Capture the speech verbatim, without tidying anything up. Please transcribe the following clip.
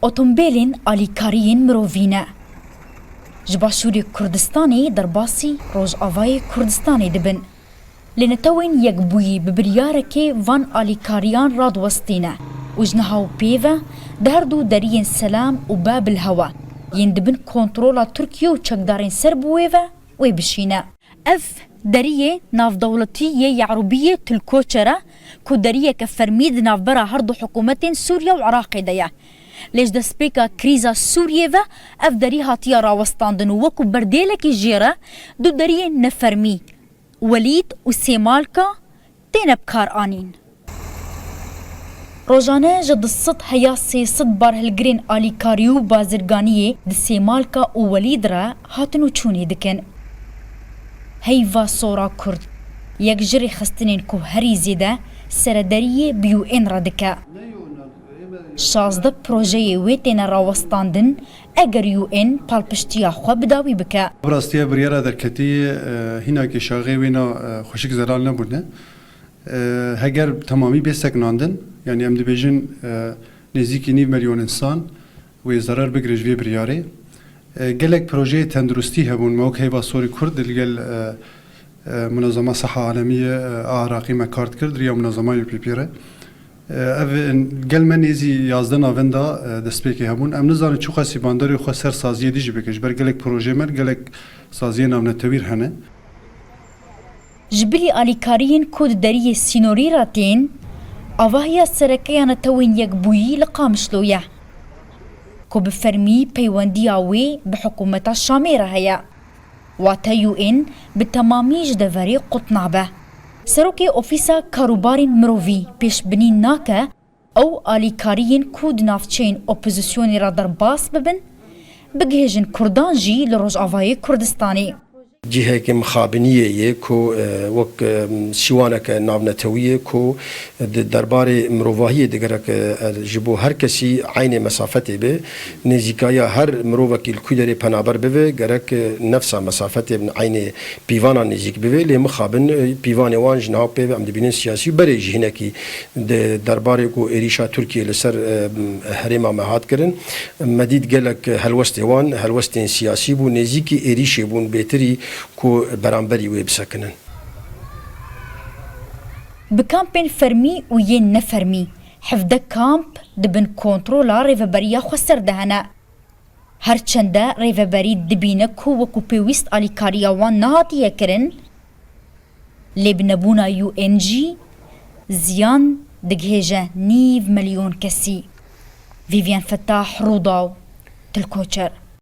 Otombêlên alîkariyên mirovî ne. Ji Başûrê Kurdistanê derbasî Rojavayê Kurdistanê dibin. Lê netewên yekbûyî bi biryarekê van alîkariyan radiwestîne û ji niha û pê ve di her du deriyên Selam û Babil Hewa yên di bin kontrola Tirkiye û çekdarên ser bi wê ve wê bişîne. Ev deriyê navdewletî yê Ye'rûbî yê Til Koçer e ku deriyeke fermî di navbera her du hikûmetên Sûriye û Iraqê de ye. Lê ji destpêka krîza Sûriyê ve ev derî hatiye rawestandin û wekû berdêlekî jê re du deriyên nefermî, Welîd û Sêmalka, têne bi kar anîn. Rojane ji du sed heya sê sed barhilgirên alîkarî û bazirganiyê di Sêmalka û Welîd re hatin û çûnê dikin. Heyva sora Kurd, yek ji rêxistinên ku herî zêde serederiyê bi U N re dike. Şazdeh projeyê wê têne rawestandin, eger U N palpiştiya xwe bi dawî bike. Bi rastî ev biryara derketî, e, hîna kêşaxê wêna, e, xweşik zelal nebûne. E, heger temamî bê sekinandin, yanî em dibêjin, e, nêzîkî nîv milyon însan wê zerar bigire ji vê biryarê. E, gelek projeyê tenduristî hebûn, me wek Heyva Sorî Kurd li gel, e, e, Munezema Seha Alemî ye, e, a Iraqî me kar dikir, di riya Munezema U P P re. E, ev, e, gel me nêzî yazdeh navenda, e, destpêkê hebûn. Em nizanin çiqasî banderê xwe ser saziyê dijî bike. Ji ber gelek projeyê me, gelek saziyê navnetewî hene. Ji bilî alîkariyên ku di deriyê sînorî re tên, avahiya sereke ya Netewên Yekbûyî li Qamişlo ye, ku bi fermî peywendiya wê bi hikûmeta Şamê re heye. Wate U N bi temamî ji deverê qut nabe. Serokê Ofîsa Karûbarên Mirovî pêşbinî nake ew alîkariyên ku di navçeyên opozisyonê re derbas bibin, bigihêjin Kurdan jî li Rojavayê Kurdistanê. Cihekî mixabiniyê ye ku, e, wek, e, sîwaneke navnetewî ye ku di derbarê mirovahiyê de gerek, e, ji bo her kesî eynê mesafetê be. Nêzîkayiya her mirovekî li ku derê penaber bibe, gerek, e, nefsa mesafetê bin eynê pîvana nêzîk bibe. Lê mixabin, e, pîvanê wan ji niha pê ve em dibînin siyasî û berê jî hinekî di derbarê ku êrîşa Tirkiyê li ser, e, herêma me hat kirin, me dît gelek helwestê wan, helwestên siyasî bû, nêzîkî êrîşê bûn bêtirî ku beramberî wê bisekinin. Bi kampên fermî û yên nefermî, hevdeh kamp di bin kontrola Rêveberiya Xweser de hene. Her çende Rêveberî dibîne ku wekû pêwîst alîkariya wan nehatiye kirin, lê bi nebûna U N jî ziyan digihêje nîv milyon kesî. Vivian Fetah, Rûdaw, Til Koçer.